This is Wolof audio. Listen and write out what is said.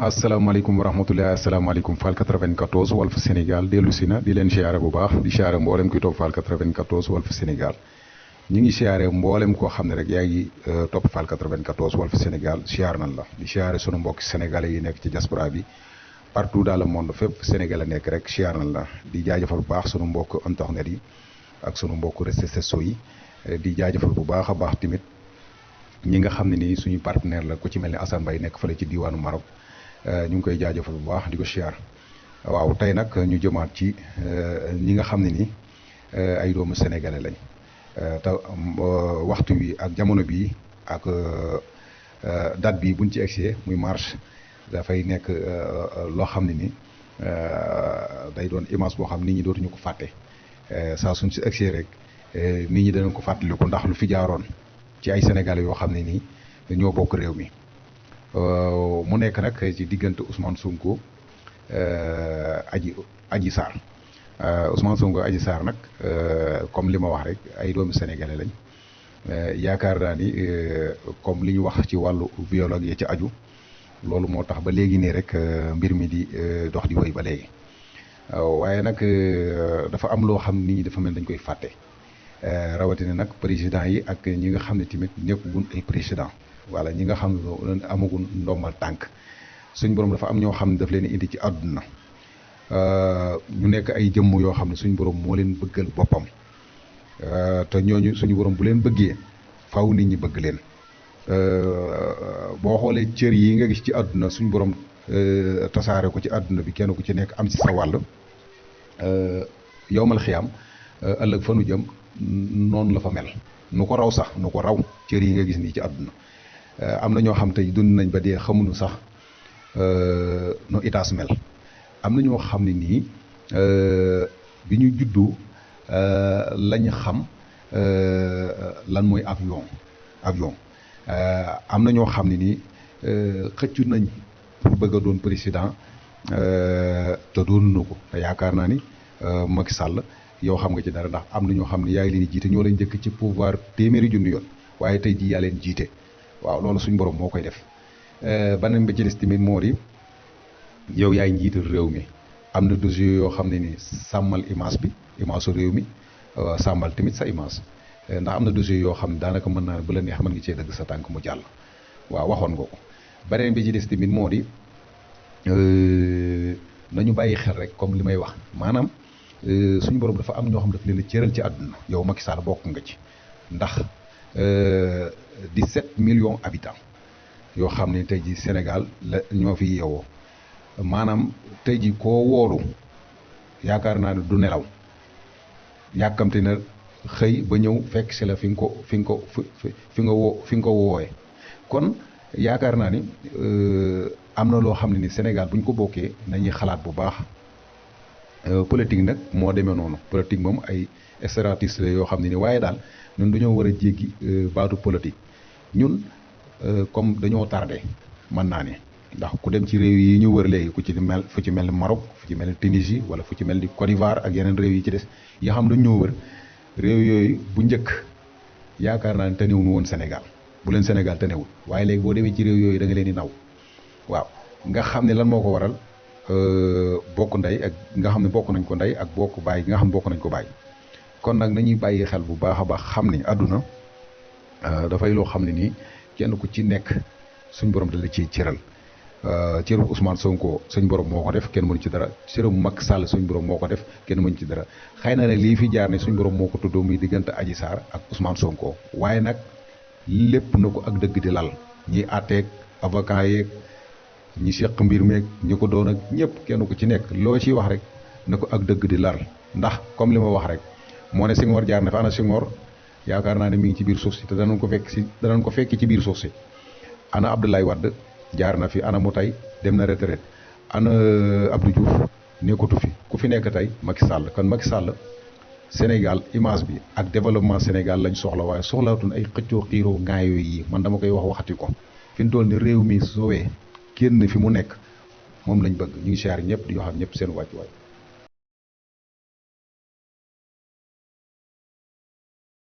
asalaamaaleykum wa rahmatulah asalaamaaleykum Fall 94 Walf Sénégal dellu si na di leen siyaare bu baax di siyaare mboolem kuy topp Fall 94 Walf Sénégal ñu ngi siyaare mboolem koo xam ne rek yaa ngi topp Fall 94 Walf Sénégal siyaar nan la di siyaare sunu mbokki sénégalais yi nekk ci diaspora bi partout dans le monde fépp Sénégal a nekk rek siyaar nan la di jaajëfal bu baax sunu mbokk internet yi ak sunu mbokk réseaux sociaux yi di jaajëfal bu baax a baax tamit ñi nga xam ne nii suñu partenaire la ku ci mel ni Assane Mbaye nekk fële ci diwaanu Maroc. ñu ngi koy jaajëfal bu baax di ko siyaar waaw tey nag ñu jëmaat ci ñi nga xam ne ni ay doomu sénégalais lañ te waxtu wi ak jamono bi ak date bi buñ ci egsee muy marche dafay nekk loo xam ne ni day doon image boo xam nit ñi dootuñu ko fàtte saa suñ si egsee rek nit ñi danañ ko fàttaliku ndax lu fi jaaroon ci ay sénégalais yoo xam ne nii ñoo bokk réew mi. mu nekk nag ci diggante Ousmane Sonko Adji Sarr Ousmane Sonko Adji Sarr nag comme li ma wax rek ay doomu sénégalais lañ yaakaar naa ni comme li ñu wax ci wàllu biologue yi ci aju loolu moo tax ba léegi nii rek mbir mi di dox di wéy ba léegi waaye nag dafa am loo xam ni dafa mel dañ koy fàtte rawatina nag président yi ak ñi nga xam ne tamit nekkugun ay président wala ñi nga xam ne amagul ndombal tànk suñ borom dafa am ñoo xam ne daf leen indi ci àdduna ñu nekk ay jëmm yoo xam ne suñ borom moo leen bëggal boppam te ñooñu suñu borom bu leen bëggee faw nit ñi bëgg leen boo xoolee cër yi nga gis ci àdduna suñ borom tasaare ko ci àdduna bi kenn ku ci nekk am ci sa wàll yowmal xiyaam ëllëg fa nu jëm noonu la fa mel nu ko raw sax nu ko raw cër yi nga gis nii ci àdduna am na ñoo xam tey dund nañ ba dee xamuñu sax no itaas mel am na ñoo xam ne nii bi ñu juddu lañ xam lan mooy avion am na ñoo xam ne nii xëccu nañ pour bëgg a doon président te doonu ko te yaakaar naa ni Macky Sall yow xam nga ci dara ndax am na ñoo xam ne yaa ngi leen di jiite ñoo leen njëkk ci pouvoir téeméeri junni yoon waaye tey jii yaa leen jiite waaw loolu suñ borom moo koy def beneen bi ci des tamit moo di yow yaay njiital réew mi am na dossier yoo xam ne ni sàmmal image bi image su réew mi sàmmal tamit sa image ndax am na dossier yoo xam ne daanaka mën naa bu la neex mën nga cee dëgg sa tànk mu jàll waaw waxoon nga ko beneen bi ci des tamit moo di nañu bàyyi xel rek comme li may wax maanaam suñu borom dafa am ñoo xam daf leen a cëral ci àdduna yow Macky Sall bokk nga ci ndax 17 millions habitants yoo xam ne tey ji Sénégal la ñoo fi yeewoo maanaam tey ji koo woolu yaakaar naa ne du nelaw yàkkamte na xëy ba ñëw fekk si la fi nga ko woowee kon yaakaar naa ni am na loo xam ne ni Sénégal bu ñu ko bokkee nañuy xalaat bu baax politique nag moo demee noonu politique moom ay stratégie la yoo xam ne ni waaye daal ñun dañoo war a jéggi baatu politique ñun comme dañoo tardé mën naa ne ndax ku dem ci réew yi ñu wër léegi fu ci mel ni Maroc fu ci mel ni Tunisie wala fu ci mel ni Côte d'Ivoire ak yeneen réew yi ci des yi xam dañ ñoo wër réew yooyu bu njëkk yaakaar naa ne tanewul woon Sénégal bu leen Sénégal tanewul waaye léegi boo demee ci réew yooyu da nga leen di naw waaw nga xam ne lan moo ko waral bokk ndey ak nga xam ne bokk nañ ko ndey ak bokk baay nga xam ne bokk nañ ko baay kon nag nañuy bàyyi xel bu baax a baax xam ni àdduna dafay loo xam ne nii kenn ku ci nekk suñ borom dala ciy cëral cëru Ousmane Sonko suñ borom moo ko def kenn mënu ci dara cëru Macky Sall suñ borom moo ko def kenn mënu ci dara xëy na nag lii fi jaar ne suñ borom moo ko tuddoo muy diggante Adji Sarr ak Ousmane Sonko waaye nag lépp na ko ak dëgg di lal ñi àtteeg avocat yeeg ñi seq mbir meeg ñi ko doon ak ñëpp kenn ku ci nekk loo ciy wax rek na ko ak dëgg di lal ndax comme li ma wax rek moo ne Senghor jaar na fa ana Senghor yaakaar naa ne mi ngi ci biir suuf si te danañ ko fekk ci biir suuf si ana Abdoulaye Wade jaar na fi ana mu tey dem na retraite ana Abdou Diouf nekkatu fi ku fi nekk tey Macky Sall kon Macky Sall Sénégal image bi ak développement Sénégal lañ soxla waaye soxlaatun ay xëccoo xiiroo ngaayoo yi man dama koy waxati ko fi mu toll ni réew mi soowee kenn fi mu nekk moom lañ bëgg ñu ngi siyaar ñëpp di joxaat ñëpp seen wàccuwaay